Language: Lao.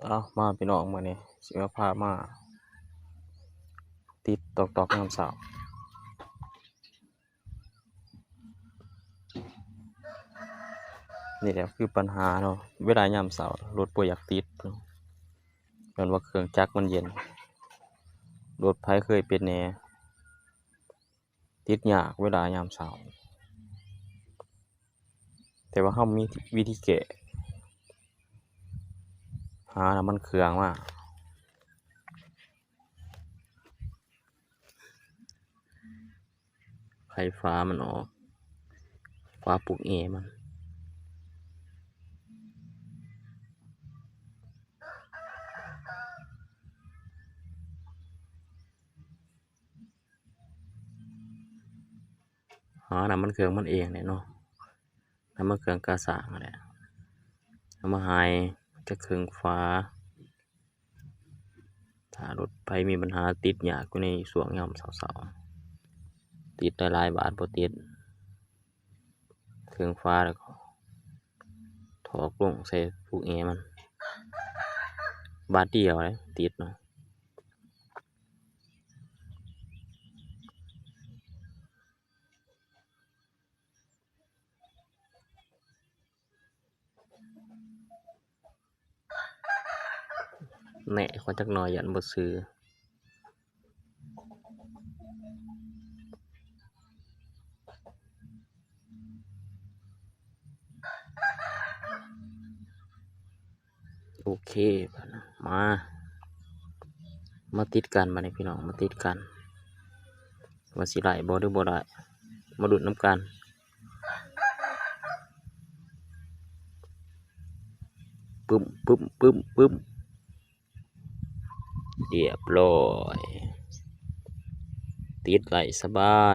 ເອົາ ມາພີ່ນ້ອງ ມື້ນີ້ຊິມາພາມາຕິດຕອກໆຍາມເຊົ້າ. ນີ້ແຫຼະຄືບັນຫາເນາະ ເວລາຍາມເຊົ້າລົດບໍ່ຢາກຕິດ ຍ້ອນວ່າເຄື່ອງຈັກມັນເຢັນ. ລົດໃຜເຄີຍເປັນແດ່ ຕິດຍາກເວລາຍາມເຊົ້າ ແຕ່ວ່າເຮົາມີວິທີແກ້ ຫານ້ຳມັນເຄື່ອງມາ ໄຂຝາມັນອອກ ຝາປຸກແອມັນ. ຫານ້ຳມັນເຄື່ອງມັນເອງແຫຼະເນາະ ນ້ຳມັນເຄື່ອງກາສ້າງຫັ້ນແຫຼະ ເອົາມາໃຫ້ຈັກເຄິ່ງຝາ. ຖ້າລົດໃຜມີບັນຫາຕິດຍາກຢູ່ໃນຊ່ວງຍາມເຊົ້າໆ ຕິດຫຼາຍໆບາດບໍ່ຕິດ ເຄິ່ງຝາແລ້ວກໍຖອກລົງໃສ່ປຸກແອມັນ ບາດດຽວເດ້ຕິດເນາະ. ແນະ ຂໍຈັກໜ່ອຍ ຢ້ານບໍ່ຊື່. ໂອເຄ ມາ ມາຕິດກັນບາດນີ້ພີ່ນ້ອງ ມາຕິດກັນ ວ່າຊິໄດ້ບໍ່ ຫຼື ບໍ່ໄດ້ ມາລຸ້ນນຳກັນ. ປຶ້ມ ປຶ້ມ ປຶ້ມ ປຶ້ມ ລຽບຮ້ອຍ ຕິດໄດ້ສະບາຍ